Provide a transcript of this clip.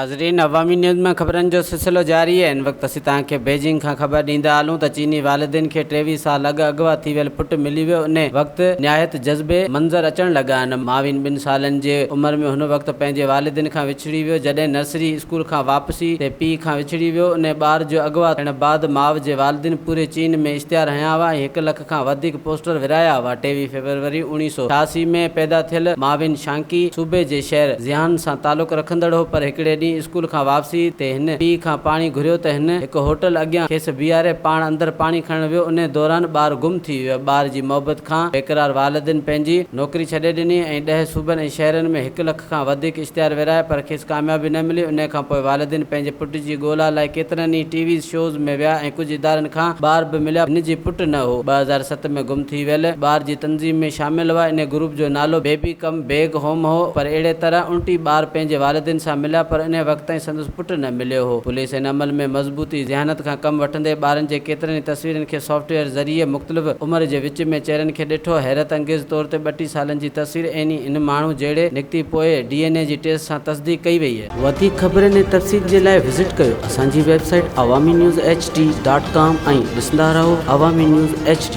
ناظرين عوامي نيوز ۾ خبرن جو سلسلو جاري آهي هن وقت اسين توهان کي بيجنگ کان خبر ڏيندا هلون ته چيني والدين کي 23 سال اڳ اغوا ٿي ويل پٽ ملي ويو انهي وقت نهايت جذبي منظر اچڻ لڳا آهن ماوين ٻن سالن جي عمر ۾ هن وقت پنهنجي والدين کان وڇڙي ويو جڏهن نرسري اسڪول کان واپسي تي پيء کان وڇڙي ويو انهي ٻار جو اغوا ٿيڻ بعد ماء جي والدين پوري چين ۾ اشتهار هنيا هئا ۽ هڪ لک کان وڌيڪ پوسٽر ورهايا هئا. 23 فيبروري 1986 ۾ پيدا ٿيل ماوين شانڪي صوبي جي شهر زيان سان تعلق رکندڙ هو پر هڪڙي ڏينهن اسڪول کان واپسي تي هن پيء کان پاڻي گهريو ته هن هڪ هوٽل اڳيان کيس بيهاري پاڻ اندر پاڻي کڻڻ ويو انهي دوران ٻار گم ٿي ويو. ٻار جي محبت کان بيقرار والدين پنهنجي نوڪري ڇڏي ڏني ۽ ڏهه صوبن ۽ شهرن ۾ هڪ لک کان وڌيڪ اشتهار ورهايا پر کيس ڪاميابي نه ملي. انهي کان پوء والدين پنهنجي پٽ جي ڳولا لاء ڪيترن ئي ٽي وي شوز ۾ ويا ۽ ڪجهه ادارن کان ٻار به مليا هن جي پٽ نه هو. 2007 ۾ گم ٿي ويل ٻار جي تنظيم ۾ شامل هئا. انهي گروپ جو نالو بيبي ڪم بيگ هوم هو پر اهڙي طرح 29 ٻار پنهنجي والدين سان مليا پر انهي وقت تائين سندس پٽ نه مليو هو. پوليس ان عمل ۾ مضبوطي ذهانت کان ڪم وٺندي ٻارن جي ڪيترن ئي تصويرن کي سافٽ ويئر ذريعي مختلف عمر جي وچ ۾ چهرن کي ڏٺو. حيرت انگيز طور تي ٻٽيهه سالن جي تصوير عيني ان ماڻهو جهڙي نڪتي پوء ڊي اين اي جي ٽيسٽ سان تصديق ڪئي وئي. وڌيڪ خبرن ۽ تفصيل جي لاء وزٽ ڪيو اسان جي website Awami news H D dot com ۽ ڏسندا رهو عوامي نيوز ايڇ ڊي.